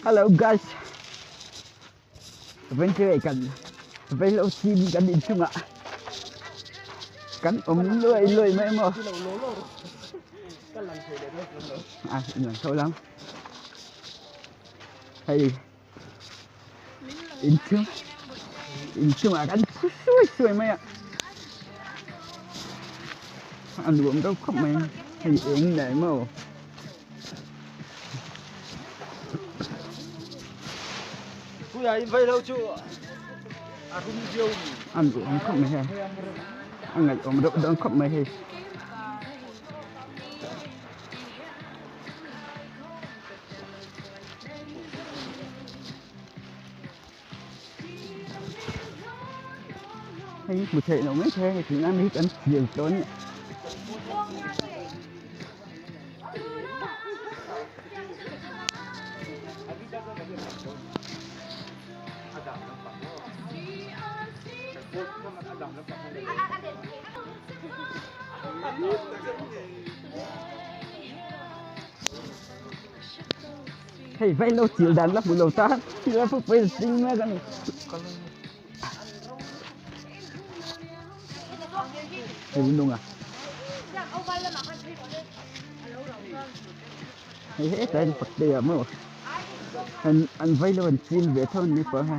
Hello guys Venture kan vei lo chin kan inchungah kan awm luai luai mai maw a in lang tho lang hei inchung inchungah kan thu suai suai mai a a nuam deuh khawp mai hei eng nen maw. A nuam khawp mai hei a ngaihawm deuh dawn khawp mai hei. Hei hmu theih loh mai thei a hei tunlai mi hi kan thlir tawh a nia. Hei vai lo chil dan la hmu lo ta thil a pawh ding mek a ni. Hei nung a. Hei hetah hian pakte ah maw an an vai lo an chil ve tho an ni pawh a.